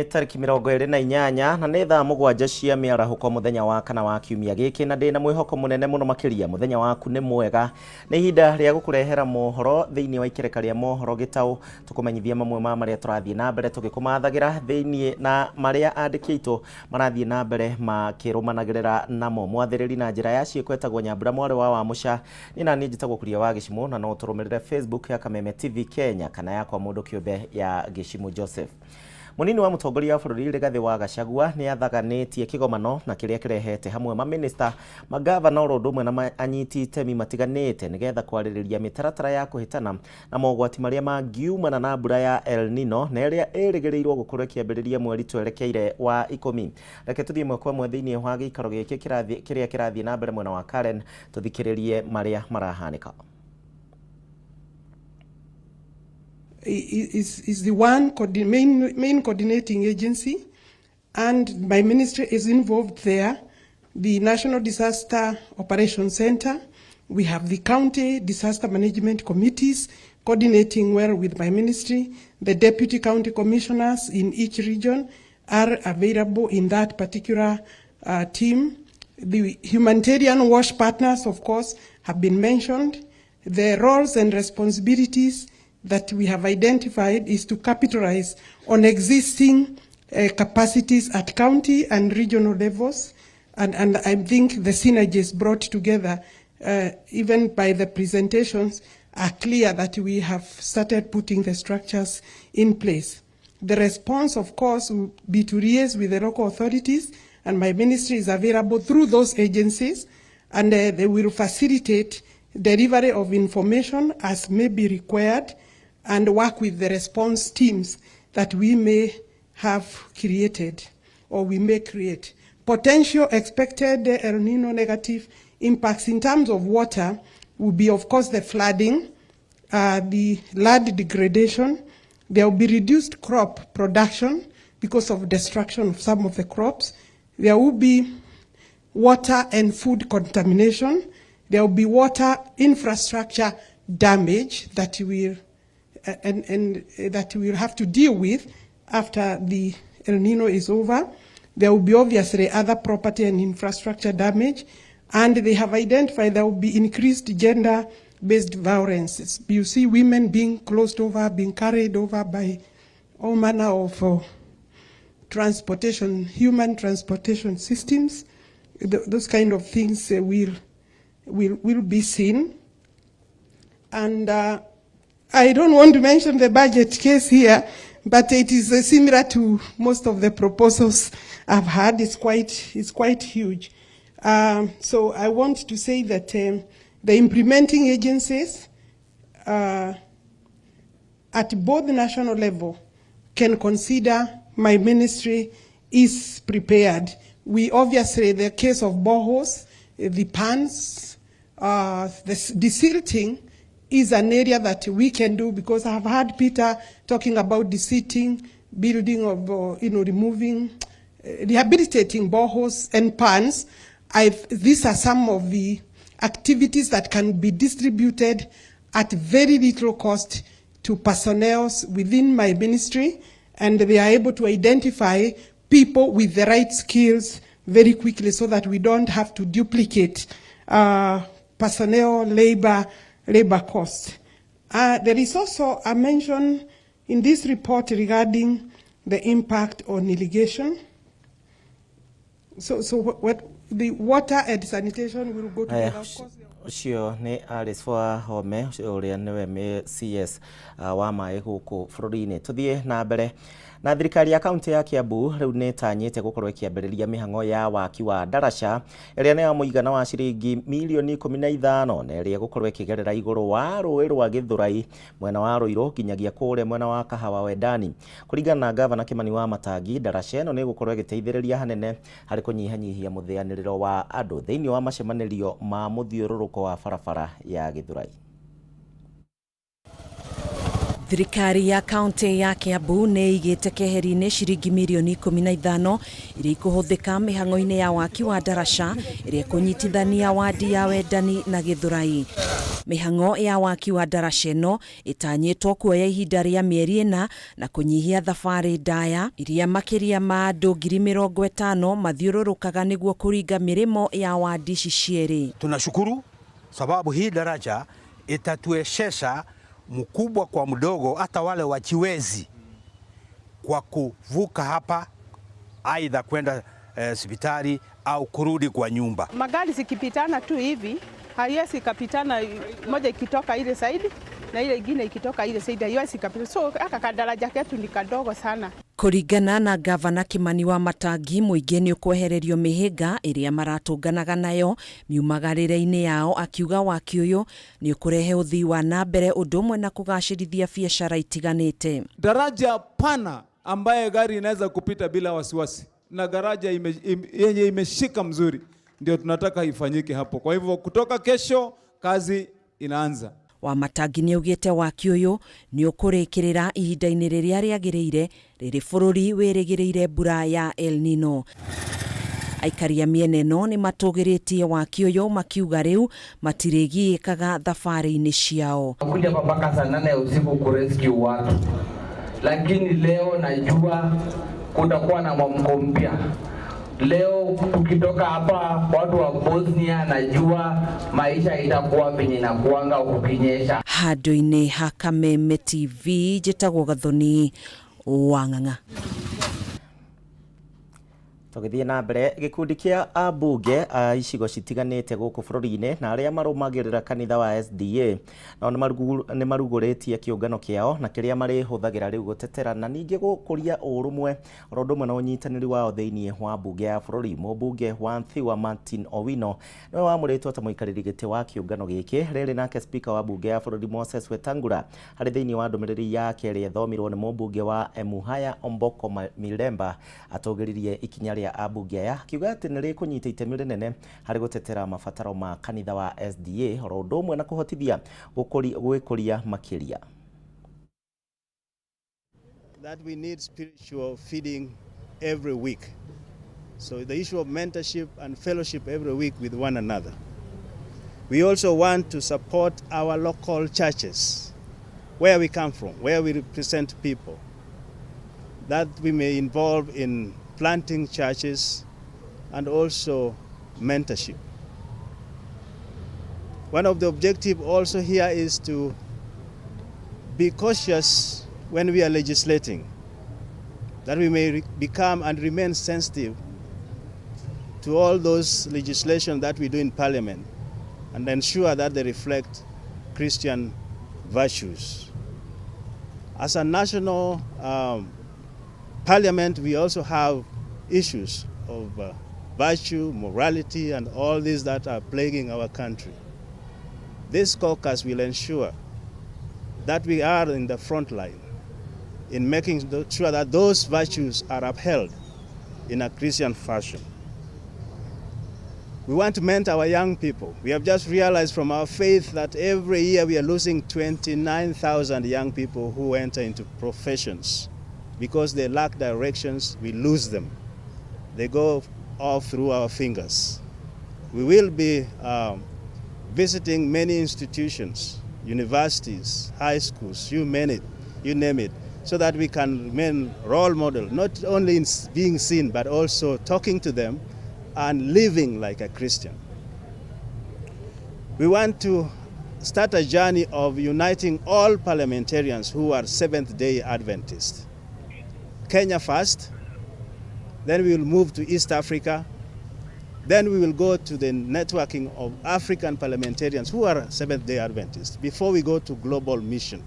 Tarĩki 28 na nĩ thaa 7 cia mĩarahũko mũthenya wa kana wa kiumia gĩkĩ, na ndĩna mwĩhoko mũnene mũno makĩria mũthenya waku nĩ mwega. Nĩ ihinda rĩa gũkũrehera mohoro thĩinĩ wa ikereka rĩa mohoro gĩtaũ, tũkũmenyithia mamwe ma marĩa tũrathiĩ na mbere tũgĩkũmathagĩra thĩinĩ na marĩa andĩki aitũ marathiĩ na mbere makĩrũmanagĩrĩra namo. Mwathĩrĩri na njĩra ya ciĩko etagwo Nyambura mwarĩ wa Wamũca. Niĩ na niĩ njĩtagwo Kuria wa Gĩcimũ, na no ũtũrũmĩrĩre Facebook ya Kameme TV Kenya kana yakwa mũndũ kĩũmbe ya Gĩcimũ Joseph. Mũnini wa mũtongoria wa bũrũri Rigathĩ wa Gachagua nĩ athaganĩtie kĩgomano na kĩrĩa kĩrehete hamwe mamĩnĩsta, mangavana oro ũndũ ũmwe na anyiti itemi matiganĩte nĩgetha kwarĩrĩria mĩtaratara ya kũhĩtana na mogwati marĩa mangiumana na mbura ya El Nino na ĩrĩa ĩrĩgĩrĩirwo gũkorwo ĩkĩambĩrĩria mweri twerekeire wa ikũmi. Reke tũthiĩ ĩmwe kwa ĩmwe thĩinĩ wa gĩikaro gĩkĩ kĩrĩa kĩrathiĩ na mbere mwena wa Karen tũthikĩrĩrie marĩa marahanĩka. Is the one main coordinating agency, and my ministry is involved there. The National Disaster Operations Center, we have the county disaster management committees coordinating well with my ministry. The deputy county commissioners in each region are available in that particular team. The humanitarian wash partners, of course, have been mentioned. The roles and responsibilities that we have identified is to capitalize on existing capacities at county and regional levels. And I think the synergies brought together, even by the presentations, are clear that we have started putting the structures in place. The response, of course, will be to liaise with the local authorities, and my ministry is available through those agencies, and they will facilitate delivery of information as may be required and work with the response teams that we may have created or we may create. Potential expected El Nino negative impacts in terms of water will be, of course, the flooding, the land degradation. There will be reduced crop production because of destruction of some of the crops. There will be water and food contamination. There will be water infrastructure damage that we will have to deal with after the El Nino is over. There will be obviously other property and infrastructure damage, and they have identified there will be increased gender-based violence. You see women being closed over, being carried over by all manner of transportation, human transportation systems. Those kind of things will be seen. And I don't want to mention the budget case here, but it is similar to most of the proposals I've had. It's quite huge. So I want to say that the implementing agencies at both national level can consider my ministry is prepared. We obviously, the case of boreholes, the pans, the desilting is an area that we can do, because I've heard Peter talking about desilting, building of, removing, rehabilitating boreholes and pans. These are some of the activities that can be distributed at very little cost to personnel within my ministry, and they are able to identify people with the right skills very quickly so that we don't have to duplicate personnel, labor costs. There is also a mention in this report regarding the impact on irrigation. So the water and sanitation will go together, of course. Ũcio nĩ Alice Wahome, ũrĩa nĩwe CS wa maĩ gũkũ bũrũri-inĩ. Tũthiĩ na mbere na thirikari ya kaunti ya Kiambu rĩu nĩ ĩtanyĩte gũkorwo ĩkĩambĩrĩria mĩhang'o ya waki wa ndaraca ĩrĩa nĩ ya mũigana wa ciringi mirioni 15 na ĩrĩa ĩgũkorwo ĩkĩgerera igũrũ wa rũĩ rwa Gĩthũrai mwena wa Ruiru nginyagia kũrĩa mwena wa Kahawa Wendani. Kũringana na gavana Kimani wa Matangi, ndaraca ĩno nĩ ĩgũkorwo ĩgĩteithĩrĩria hanene harĩ kũnyihanyihia mũthĩanĩrĩro wa andũ thĩinĩ wa macemanĩrio ma mũthiũrũrũko wa barabara ya Gĩthũrai. Thirikari ya kaunti ya Kiambu nĩ ĩigĩte keheri-inĩ ciringi mirioni 15 iria ikũhũthĩka mĩhang'o-inĩ ya waki wa ndaraca ĩrĩa ĩkũnyitithania wadi ya Wendani na Gĩthũrai. Mĩhang'o ya waki wa ndaraca ĩno ĩtanyĩtwo kuoya ihinda rĩa mĩeri 4 na kũnyihia thabarĩ ndaya iria makĩria ma andũ 50,000 mathiũrũrũkaga nĩguo kũringa mĩrĩmo ya wadi ici cierĩ. Tunashukuru sababu hii daraja itatuwezesha mkubwa kwa mdogo, hata wale wachiwezi kwa kuvuka hapa, aidha kwenda hospitali au kurudi kwa nyumba. Magari zikipitana tu hivi haiwezi ikapitana, moja ikitoka ile side na ile ingine ikitoka ile side haiwezi ikapitana, so aka kadaraja ketu ni kadogo sana. Kũringana na gavana Kimani wa Matangi, mũingĩ nĩ ũkwehererio mĩhĩnga ĩrĩa maratũnganaga nayo miumagarĩre-inĩ yao, akiuga waki ũyũ nĩ ũkũrehe ũthii wa na mbere ũndũ ũmwe na kũgacĩrithia biacara itiganĩte. Daraja pana ambaye gari inaweza kupita bila wasiwasi na daraja yenye imeshika mzuri ndio tunataka ifanyike hapo. Kwa hivyo kutoka kesho kazi inaanza. Wamatangi nĩ augĩte waki ũyũ nĩ ũkũrĩkĩrĩra ihinda-inĩ rĩrĩa rĩagĩrĩire rĩrĩ bũrũri wĩrĩgĩrĩire mbura ya El Nino. Aikari a mĩena ĩno nĩ matũgĩrĩtie waki ũyũ makiuga rĩu matirĩgiĩkaga thabarĩ-inĩ ciao. Kuja hapa mpaka saa 8 ya usiku kurescue watu, lakini leo najua kutakuwa na mwamko mpya. Leo tukitoka hapa, watu wa Bosnia najua maisha itakuwa venye inakuanga kukinyesha. Handũ-inĩ ha Kameme TV njĩtagwo Gathoni wa Ng'ang'a. Tũgĩthiĩ na mbere, gĩkundi kĩa ambunge a icigo citiganĩte gũkũ bũrũri-inĩ na arĩa marũmagĩrĩra kanitha wa SDA nao nĩ marugũrĩtie kĩũngano kĩao na kĩrĩa marĩhũthagĩra rĩu gũtetera na ningĩ gũkũria ũrũmwe oro ũndũ ũmwe na ũnyitanĩri wao thĩinĩ wa mbunge ya bũrũri. Mũmbunge wa Nthiwa Martin Owino nĩwe wamũrĩtwo ta mũikarĩri gĩtĩ wa kĩũngano gĩkĩ. Rĩrĩ nake spika wa mbunge ya bũrũri Moses Wetangula harĩ thĩinĩ wa ndũmĩrĩri yake ĩrĩa ĩthomirwo nĩ mũmbunge wa Emuhaya Omboko Milemba atũgĩririe ikinya rĩa ambunge aya akiuga atĩ nĩ rĩkũnyita itemi rĩnene harĩ gũtetera mabataro ma kanitha wa SDA oro ũndũ ũmwe na kũhotithia gwĩkũria makĩria. That we need spiritual feeding every week. So the issue of mentorship and fellowship every week with one another. We also want to support our local churches, where we come from, where we represent people, that we may involve in planting churches and also mentorship. One of the objectives also here is to be cautious when we are legislating, that we may become and remain sensitive to all those legislation that we do in Parliament and ensure that they reflect Christian virtues. As a national parliament, we also have issues of virtue, morality, and all these that are plaguing our country. This caucus will ensure that we are in the front line in making sure that those virtues are upheld in a Christian fashion. We want to mentor our young people. We have just realized from our faith that every year we are losing 29,000 young people who enter into professions. Because they lack directions, we lose them. They go off through our fingers. We will be visiting many institutions, universities, high schools, you name it, so that we can remain role model, not only in being seen, but also talking to them and living like a Christian. We want to start a journey of uniting all parliamentarians who are Seventh-day Adventists. Kenya first, then we will move to East Africa, then we will go to the networking of African parliamentarians who are Seventh-day Adventists before we go to global mission.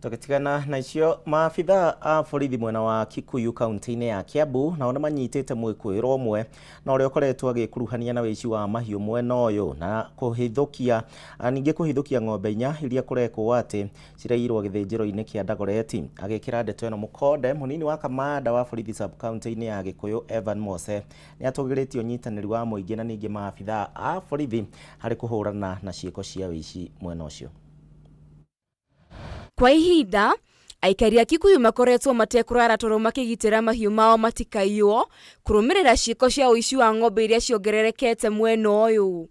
Tũgĩtigana na icio, maabitha a borithi mwena wa Kikuyu kaunti-inĩ ya Kiambu nao nĩ manyitĩte mwĩkũĩrwo ũmwe na ũrĩa ũkoretwo agĩkuruhania na wĩici wa mahiũ mwena ũyũ na kũhithũkia ningĩ kũhithũkia ng'ombe 4 iria kũrekwo atĩ ciraiyirwo gĩthĩnjĩro-inĩ kĩa Dagoretti. Agĩkĩra ndeto ĩno mũkonde, mũnini wa kamanda wa borithi sub county-inĩ ya Gĩkũyũ Evan Mose nĩ atũgĩrĩtie ũnyitanĩri wa mũingĩ na ningĩ maabitha a borithi harĩ kũhũrana na ciĩko cia wĩici mwena ũcio. Kwa ihinda aikari a Kikuyu makoretwo matekũrara toro makĩgitĩra mahiũ mao matikaiywo kũrũmĩrĩra ciĩko cia ũici wa ng'ombe iria ciongererekete mwena ũyũ.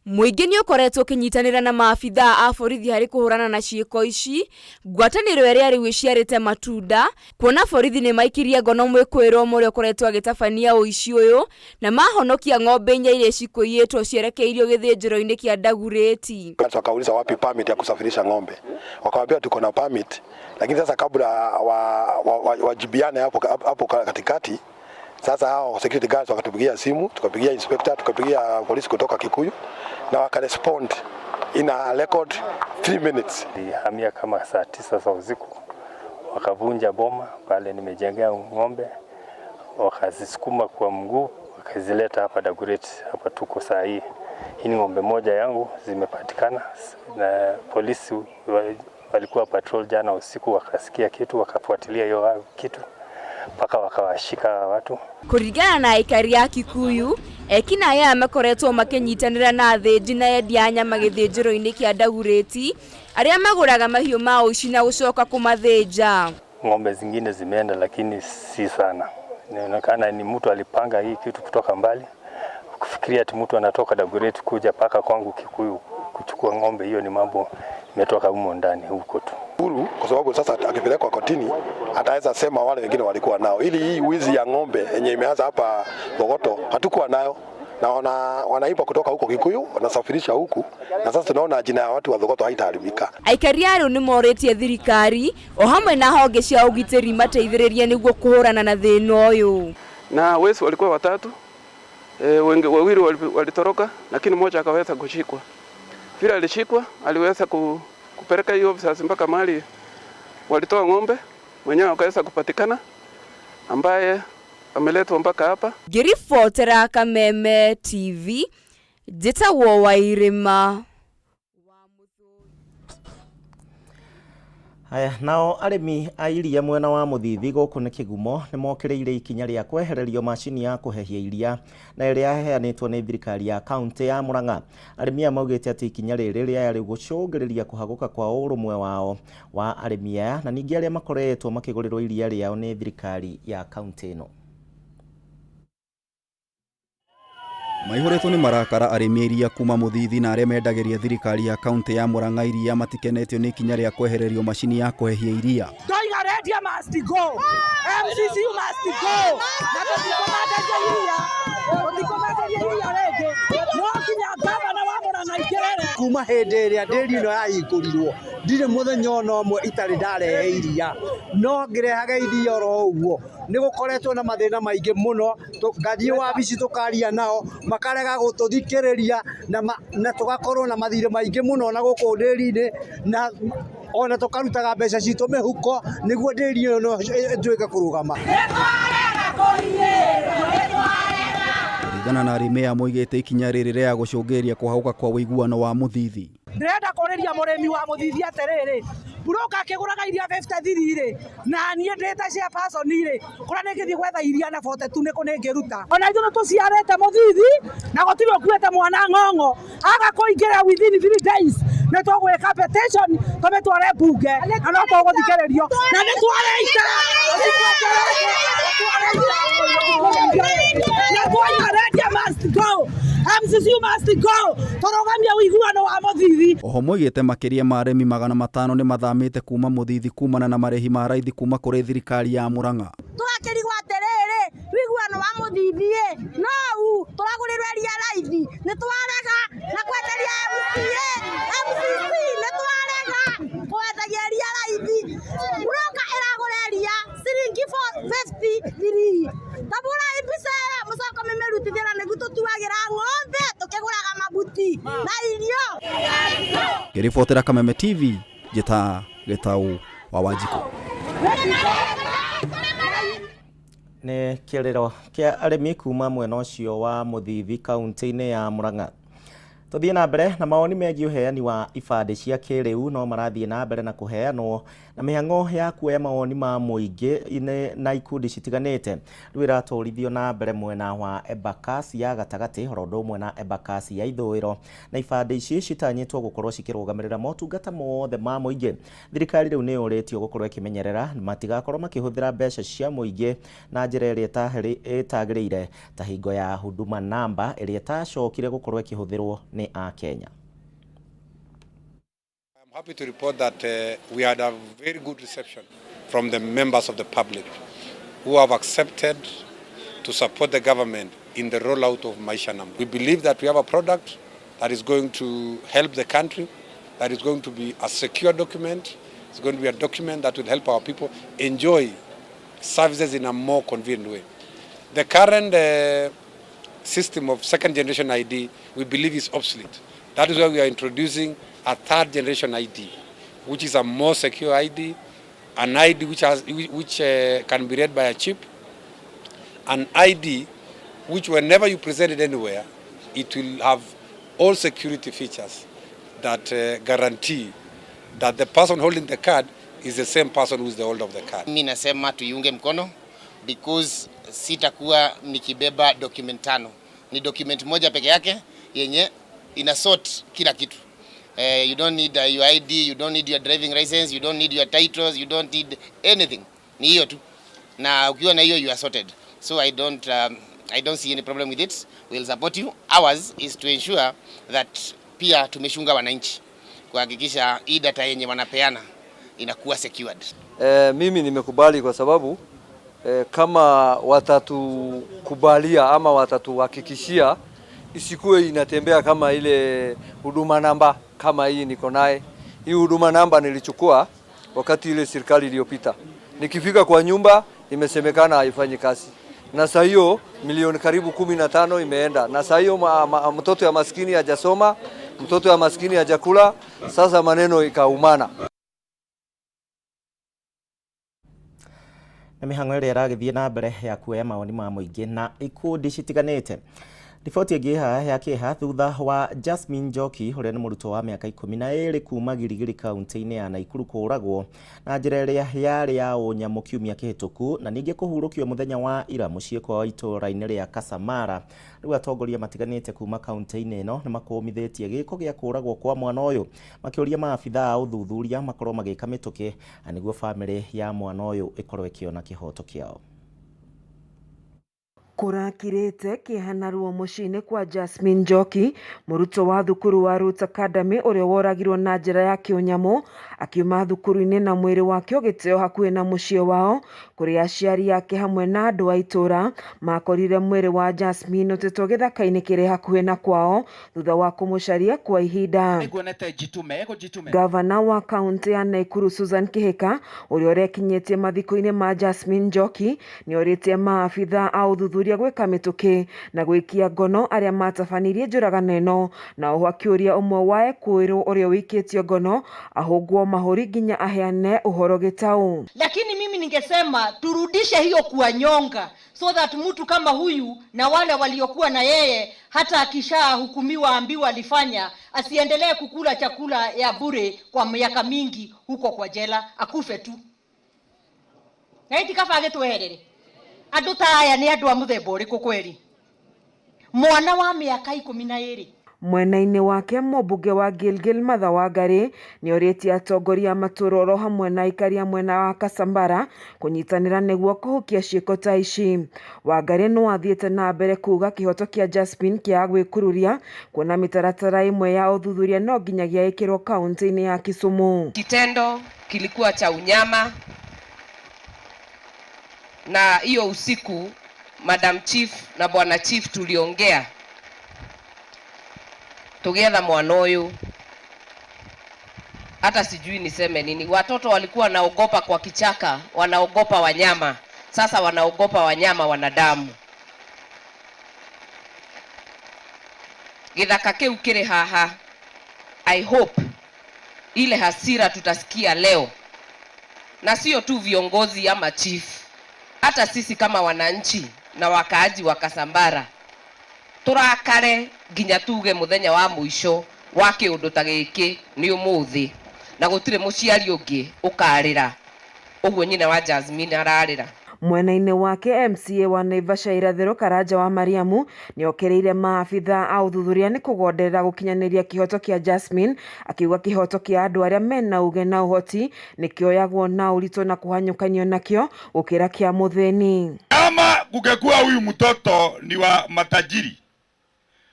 Mũingĩ nĩ ũkoretwo ũkĩnyitanĩra na maabithaa a borithi harĩ kũhũrana na ciĩko ici, ngwatanĩro ĩrĩa rĩu ĩciarĩte matunda, kuona borithi nĩ maikirie ngono mwĩkũĩrwo ũmwe ũrĩa ũkoretwo agĩtabania ũici ũyũ na mahonokia ng'ombe inya iria cikũiyĩtwo cierekeirio gĩthĩnjĩro-inĩ kĩa Dagoretti. Wakauliza wapi permit ya kusafirisha ng'ombe, wakawambia tuko na permit, lakini sasa kabla wajibiane wa, wa, hapo, hapo katikati sasa hao security guards wakatupigia simu, tukapigia inspector, tukapigia polisi kutoka Kikuyu na wakarespond in a record 3 minutes. Nilihamia kama saa 9 za usiku, wakavunja boma pale nimejengea ng'ombe, wakazisukuma kwa mguu, wakazileta hapa Dagoretti. Hapa tuko saa hii. Hii ni ng'ombe moja yangu zimepatikana, na polisi walikuwa patrol jana usiku, wakasikia kitu, wakafuatilia hiyo kitu mpaka wakawashika watu. Kũringana na aikari a Kikuyu, ekinaĩ aya makoretwo makĩnyitanĩra na athĩnji na endia a nyama gĩthĩnjĩro-inĩ kĩa Dagoretti arĩa magũraga mahiũ ma ũici na gũcoka kũmathĩnja. Ng'ombe zingine zimeenda, lakini si sana. Inaonekana ni mtu alipanga hii kitu kutoka mbali. Kufikiria ati mtu anatoka Dagoretti kuja paka kwangu Kikuyu kuchukua ng'ombe, hiyo ni mambo imetoka humo ndani huko tu. Huru, kwa sababu sasa akipelekwa kotini ataweza sema wale wengine walikuwa nao. Ili hii wizi ya ng'ombe yenye imeanza hapa Thogoto hatukuwa nayo, na wanaiba kutoka huko Kikuyu wanasafirisha huku, na sasa tunaona jina ya watu wa Thogoto haitaharibika. Aikari a rĩu nĩ morĩtie thirikari o hamwe na honge cia ũgitĩri mateithĩrĩrie nĩguo kũhũrana na thĩna ũyũ. Na wezi walikuwa watatu, wawili walitoroka, lakini mmoja akaweza kushikwa. Vile alishikwa aliweza kupeleka hiyo officers mpaka mahali walitoa ng'ombe, mwenyewe akaweza kupatikana ambaye ameletwa mpaka hapa. Ngĩribotera Kameme TV, njĩtagwo Wairĩma. Haya, nao arĩmi a iria mwena wa Mũthithi gũkũ nĩ Kĩgumo nĩ mokĩrĩire ikinya rĩa kwehererio macini ya kũhehia iria na ĩrĩa yaheanĩtwo nĩ thirikari ya kaunti ya Murang'a. Arĩmi aya maugĩte atĩ ikinya rĩrĩ rĩaya rĩu gũcũngĩrĩria kũhagũka kwa ũrũmwe wao wa arĩmi aya na ningĩ arĩa makoretwo makĩgũrĩrwo iria rĩao nĩ thirikari ya kaunti ĩno. Maihũrĩtwo nĩ marakara arĩmi a iria kuma Mũthithi na arĩa mendagĩria thirikari ya kaunti ya Murang'a iria matikenetio nĩ ikinya rĩa kwehererio macini ya kũhehia iria. Ndoiga Rendia must go, MCC must go, na tũtikũmenderia iria, tũtikũmenderia iria rĩngĩ, no nginya gavana wa Murang'a aingĩrĩre. Kuma hĩndĩ ĩrĩa ndĩri ĩno yahingũrirwo ndirĩ mũthenya ona ũmwe itarĩ ndarehe iria, no ngĩrehaga iria oro ũguo nĩ gũkoretwo na mathĩna maingĩ mũno. Ngathiĩ wabici tũkaria nao makarega gũtũthikĩrĩria na tũgakorwo na mathirĩ maingĩ mũno na gũkũ ndĩri-inĩ, na ona tũkarutaga mbeca citũ mĩhuko nĩguo ndĩri ĩno ĩtuĩke kũrũgama. Kũringana na arĩmi aya moigĩte ikinya rĩrĩ rĩa gũcũngĩrĩria kũhagũka kwa ũiguano wa Mũthithi. Ndĩrenda kũrĩria mũrĩmi wa Mũthithi atĩrĩrĩ, broker akĩgũraga iria 53 rĩ, na niĩ ndĩ ta chairperson rĩ, kũrĩa nĩngĩthiĩ gwetha iria na 42 nĩkũ nĩngĩruta. Ona ithuĩ nĩtũciarĩte Mũthithi na gũtirĩ ũkuĩte mwana ng'ong'o, aga kũingĩra within 3 days nĩtũgwĩka petition tũmĩtware mbunge na no tũgũthikĩrĩrio na nĩtware ita na twoiga Rendia must go, MCC must go, tũrũgamie ũiguano wa Mũthithi. Oho moigĩte makĩria ma arĩmi 500 nĩ mathamĩte kuma Mũthithi kumana na marĩhi ma raithi kuma kũrĩ thirikari ya Murang'a. Tũgakĩrigwo atĩrĩrĩ, ũiguano wa Mũthithi ĩ no tũragũrĩrwo iria raithi, nĩ twarega na kwenderia MCA, MCC nĩ twarega kwendagia iria raithi. Broker ĩragũra iria ciringi 53, ta bũrai mbica ĩyo mũcoke mũmĩrutithie na nĩguo tũtuagĩra ng'ombe tũkĩgũraga mabuti na irio. Ngĩribotera Kameme TV, njĩta Gĩtaũ wa Wanjikũ. Nĩ kĩrĩro kĩa arĩmi kuma mwena ũcio wa Mũthithi kaunti-inĩ ya Murang'a. Tũthiĩ na mbere na mawoni megiĩ ũheani wa ibandĩ cia kĩrĩu no marathiĩ na mbere na kũheanwo na mĩhang'o ya kuoya mawoni ma mũingĩ na ikundi citiganĩte rĩu ĩratwarithio na mbere mwena wa Embakasi ya gatagatĩ oro ũndũ ũmwe na Embakasi ya ithũĩro na ibandĩ ici citanyĩtwo gũkorwo cikĩrũgamĩrĩra motungata mothe ma mũingĩ. Thirikari rĩu nĩ yũrĩtio gũkorwo ĩkĩmenyerera matigakorwo makĩhũthĩra mbeca cia mũingĩ na njĩra ĩrĩa ĩtagĩrĩire ta hingo ya Huduma Namba ĩrĩa ĩtacokire gũkorwo ĩkĩhũthĩrwo nĩ Akenya. I'm happy to report that we had a very good reception from the members of the public who have accepted to support the government in the rollout of Maisha Namba. We believe that we have a product that is going to help the country, that is going to be a secure document, it's going to be a document that will help our people enjoy services in a more convenient way. The current system of second generation ID, we believe, is obsolete. That is why we are introducing a third generation ID, which is a more secure ID, an ID which can be read by a chip, an ID which whenever you present it anywhere, it will have all security features that guarantee that the person holding the card is the same person who is the holder of the card. Mimi nasema tuiunge mkono because sitakuwa nikibeba document tano. Ni document moja peke yake yenye ina sort kila kitu. You don't need your ID, you don't need your driving license, you don't need your titles, you don't need anything. Ni hiyo tu. Na ukiwa na hiyo you are sorted. So I don't see any problem with it. We'll support you. Ours is to ensure that pia tumechunga wananchi kuhakikisha hii data yenye wanapeana inakuwa secured. Mimi nimekubali kwa sababu kama watatukubalia ama watatuhakikishia isikuwe inatembea kama ile huduma namba kama hii niko naye. Hii huduma namba nilichukua wakati ile serikali iliyopita. Nikifika kwa nyumba imesemekana haifanyi kazi, na saa hiyo milioni karibu 15 imeenda, na saa hiyo mtoto ya maskini hajasoma, mtoto ya maskini hajakula. Sasa maneno ikaumana. Na mĩhang'o ĩrĩa ĩragĩthiĩ na mbere ya kuoya mawoni ma mũingĩ na ikundi citiganĩte. Riboti ĩngĩ haha ya kĩeha thutha wa Jasmine Njoki ũrĩa nĩ mũrutwo wa mĩaka 12 kuma Giligili kaunti-inĩ ya Naikuru kũũragwo na njĩra ĩrĩa yarĩ ya ũnyamũ kiumia kĩhĩtũku na ningĩ kũhurũkio mũthenya wa ira mũciĩ kwao itũũra-inĩ rĩa Kasamara. Rĩu atongoria matiganĩte kuma kaunti-inĩ ĩno nĩ makũmithĩtie gĩko gĩa kũũragwo kwa mwana ũyũ makĩũria maabitha a ũthuthuria makorwo magĩka mĩtũkĩ na nĩguo bamĩrĩ ya mwana ũyũ ĩkorwo ĩkĩona kĩhoto kĩao. Kũrakirĩte kĩeha na ruo mũciĩ-inĩ kwa Jasmine Njoki, mũrutwo wa thukuru wa Roots Academy ũrĩa woragirwo na njĩra ya kĩũnyamũ akiuma thukuru-inĩ na mwĩrĩ wake ũgĩteo hakuhĩ na mũciĩ wao kũrĩa aciari ake hamwe na andũ a itũũra makorire mwĩrĩ wa Jasmine ũtetwo gĩthaka-inĩ kĩrĩ hakuhĩ na kwao thutha wa kũmũcaria kwa ihinda. Gavana wa kaunti ya Naikuru Susan Kihika ũrĩa ũrekinyĩtie mathiko-inĩ ma Jasmine Njoki nĩorĩtie maabitha a ũthuthuria gwĩka mĩtũkĩ na gwĩkia ngono arĩa matabanirie njũragano ĩno na oho akĩũria ũmwe wa ekũĩrwo ũrĩa ũikĩtio ngono ahũngwo mahũri nginya aheane ũhoro gĩtaũ. Lakini mimi ningesema turudishe hiyo kuwanyonga, so that mtu kama huyu na wale waliokuwa na yeye, hata akishahukumiwa ambiwa alifanya, asiendelee kukula chakula ya bure kwa miaka mingi huko kwa jela, akufe tu. Na iti kaba agĩtweherere andũ ta aya nĩ andũ a mũthemba ũrĩkũ kweri mwana wa mĩaka 12. Mwena-inĩ wake mũmbunge wa Gilgil Martha Wangari nĩorĩtie atongoria a matũũra oro hamwe na aikari a mwena wa Kasambara kũnyitanĩra nĩguo kũhukia ciĩko ta ici. Wangari no athiĩte na mbere kuga kĩhoto kĩa Jasmine kĩa gwĩkururia kuona mĩtaratara ĩmwe ya ũthuthuria no nginyagia ĩkĩrwo kaunti-inĩ ya Kisumu. Kitendo kilikuwa cha unyama, na hiyo usiku Madam Chief na Bwana Chief tuliongea tugietha mwana uyu, hata sijui niseme nini. Watoto walikuwa wanaogopa kwa kichaka, wanaogopa wanyama, sasa wanaogopa wanyama wanadamu. Githaka kiu kiri haha, I hope ile hasira tutasikia leo, na sio tu viongozi ama chief, hata sisi kama wananchi na wakaaji wa Kasambara Tũrakare nginya tuge mũthenya wa mũico wa kĩũndũ ta gĩkĩ nĩ ũmũthĩ, na gũtirĩ mũciari ũngĩ ũkarĩra ũguo nyina wa Jasmine ararĩra. Mwena-inĩ wake MCA wa Naivasha irathĩro Karanja wa Mariamu nĩokĩrĩire maabitha a ũthuthuria nĩ kũgonderera gũkinyanĩria kĩhoto kĩa Jasmine, akiuga kĩhoto kĩa andũ arĩa mena uge na ũhoti nĩkĩoyagwo na ũritũ na kũhanyũkanio nakĩo gũkĩra kĩa mũthĩni. Kama kungekuwa huyu mtoto ni wa matajiri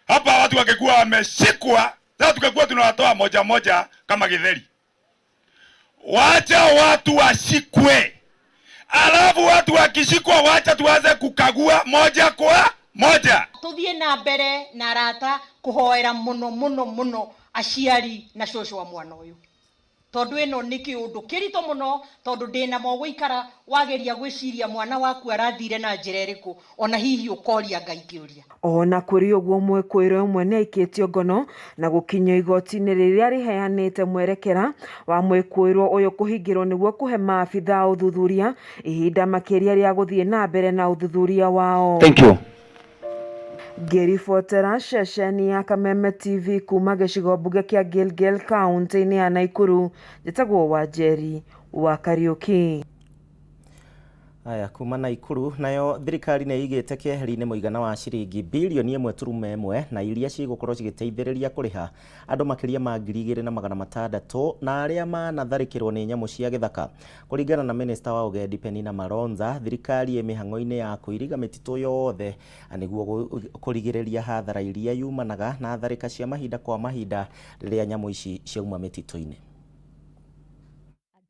hapa, watu wangekuwa wameshikwa. Sasa tungekuwa tunawatoa moja moja kama githeri. Wacha watu washikwe, alafu watu wakishikwa, wacha tuanze kukagua moja kwa moja. Tuthie na mbere na arata kuhoera muno muno muno aciari na cucu wa mwana uyu, tondu ino ni kiundu kirito muno, tondu ndina mogũikara wageria gwiciria mwana waku arathire na njira iriku, ona hihi ukoria Ngai kiuria. Ona kũrĩ ũguo, mwĩkũĩrwo ũmwe nĩ aikĩtio ngono na gũkinyio igoti-inĩ rĩrĩa rĩheanĩte mwerekera wa mwĩkũĩrwo ũyũ kũhingĩrwo nĩguo kũhe maabitha a ũthuthuria ihinda makĩria rĩa gũthiĩ na mbere na ũthuthuria wao. Thank you. Ngĩribotera ceceni ya Kameme TV kuma gĩcigo mbunge kĩa Gilgil kaũntĩ-inĩ ya Naikuru, njĩtagwo Wanjeri wa Kariũki. Aya, kuma Naikuru nayo thirikari nĩ ĩigĩte keheri-inĩ mũigana wa ciringi birioni 1.1 na iria cigũkorwo cigĩteithĩrĩria kũrĩha andũ makĩria ma 2600 na arĩa manatharĩkĩrwo nĩ nyamũ cia gĩthaka. Kũringana na minista wa ũgendi Penina Malonza, thirikari ĩ mĩhang'o-inĩ ya kũiriga mĩtitũ yothe nĩguo kũrigĩrĩria hathara iria yumanaga na tharĩka cia mahinda kwa mahinda rĩrĩa nyamũ ici ciauma mĩtitũ-inĩ.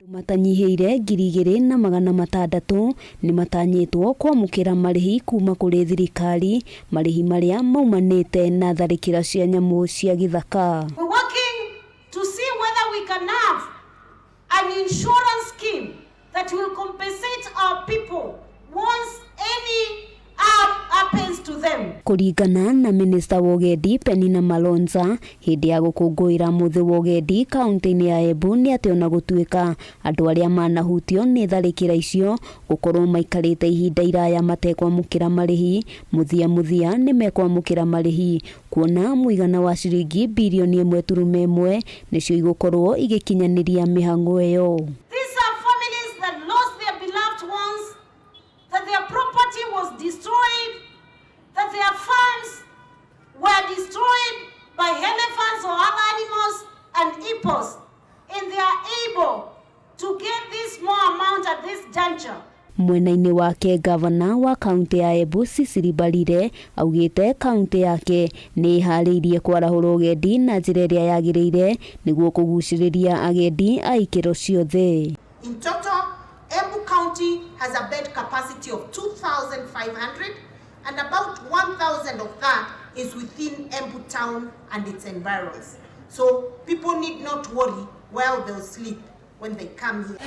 Andũ matanyihĩire 2600 nĩmatanyĩtwo kwamũkĩra marĩhi kuma kũrĩ thirikari, marĩhi marĩa maumanĩte na tharĩkĩra cia nyamũ cia gĩthaka. We're working to see whether we can have an insurance scheme that will compensate our people once any harm happens to them. Kũringana na minista wa ũgendi Penina Malonza, hĩndĩ ya gũkũngũĩra mũthĩ wa ũgendi kaũntĩ-inĩ ya Embu, nĩ atĩ ona gũtuĩka andũ arĩa manahutio nĩ tharĩkĩra icio gũkorwo maikarĩte ihinda iraya matekwamũkĩra marĩhi, mũthia mũthia nĩ mekwamũkĩra marĩhi, kuona mũigana wa ciringi birioni 1.1 nĩcio igũkorwo igĩkinyanĩria mĩhang'o ĩyo. These are families that lost their beloved ones, that their property was destroyed, that their farms were destroyed by elephants or other animals and hippos, and they are able to get this small amount at this juncture. Mwena-inĩ wake, gavana wa kaũntĩ ya Embu Cecily Mbarire augĩte kaũntĩ yake nĩ ĩharĩirie kwarahũra ũgendi na njĩra ĩrĩa yagĩrĩire nĩguo kũgucĩrĩria agendi a ikĩro ciothe. In total, Embu County has a bed capacity of 2,500, and about 1,000 of that is within Embu town and its environs. So people need not worry where they'll sleep when they come here.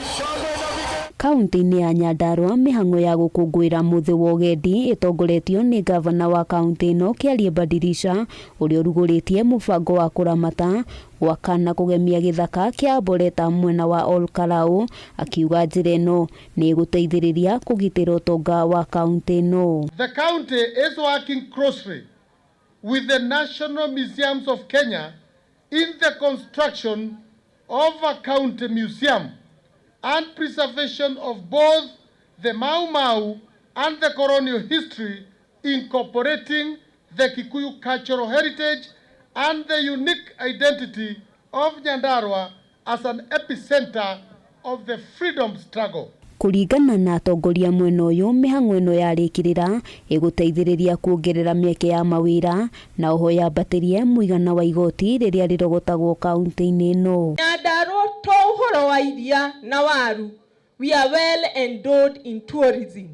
Kaũntĩ-inĩ ya Nyandarua, mĩhang'o ya gũkũngũĩra mũthĩ wa ũgendi ĩtongoretio nĩ gavana wa kaũntĩ ĩno Kĩarie Badirisha, ũrĩa ũrugũrĩtie mũbango wa kũramata, gwaka na kũgemia gĩthaka kĩa Arboretum mwena wa Ol Kalou, akiuga njĩra ĩno nĩ ĩgũteithĩrĩria kũgitĩra ũtonga wa kaũntĩ ĩno. The county is working closely with the National Museums of Kenya in the construction of a county museum and preservation of both the Mau Mau and the colonial history, incorporating the Kikuyu cultural heritage and the unique identity of Nyandarua as an epicenter of the freedom struggle. Kũringana na atongoria mwena ũyũ, mĩhang'o ĩno yarĩkĩrĩra ĩgũteithĩrĩria kuongerera mĩeke ya mawĩra na oho yambatĩrie mũigana wa igoti rĩrĩa rĩrogotagwo kaũntĩ-inĩ ĩno. Nyandarua to ũhoro wa iria na waru, we are well endowed in tourism.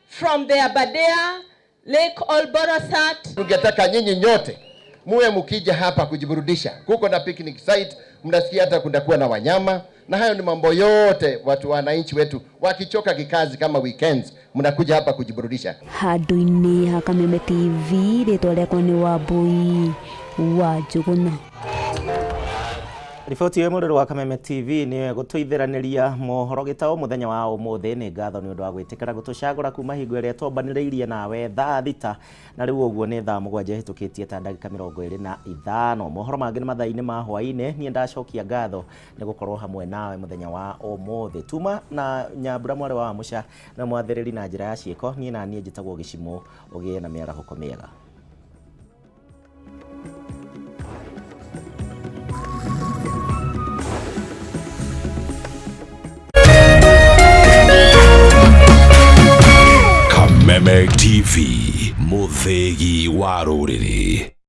From the Aberdare, Lake Olborosat. Tungetaka nyinyi nyote muwe mukija hapa kujiburudisha. Kuko na picnic site, mnasikia hata kunakuwa na wanyama, na hayo ni mambo yote watu wananchi wetu wakichoka kikazi kama weekends, mnakuja hapa kujiburudisha. Handũ-inĩ ha Kameme TV, rĩtwa rĩakwa nĩ Wambui wa Njũgũna. Riboti ĩyo mũrĩrĩ wa Kameme TV nĩyo ĩgũtũithĩranĩria mohoro gĩtaũ mũthenya wa ũmũthĩ. Nĩ ngatho nĩ ũndũ wa gwĩtĩkĩra gũtũcagũra kuma hingo ĩrĩa twambanĩrĩirie nawe thaa 6, na rĩu ũguo nĩ thaa 7 ĩhĩtũkĩtie ta ndagĩka 25. Mohoro mangĩ nĩ mathaa-inĩ ma hwaĩ-inĩ. Niĩ ndacokia ngatho nĩ gũkorwo hamwe nawe mũthenya wa ũmũthĩ. Tuma na Nyambura mwarĩ wa Wamũca na mwathĩrĩri na njĩra ya ciĩko. Niĩ na niĩ njĩtagwo Gĩcimũ. Ũgĩe na mĩarahũko mĩega. Kameme TV, mũthĩgi wa rũrĩrĩ.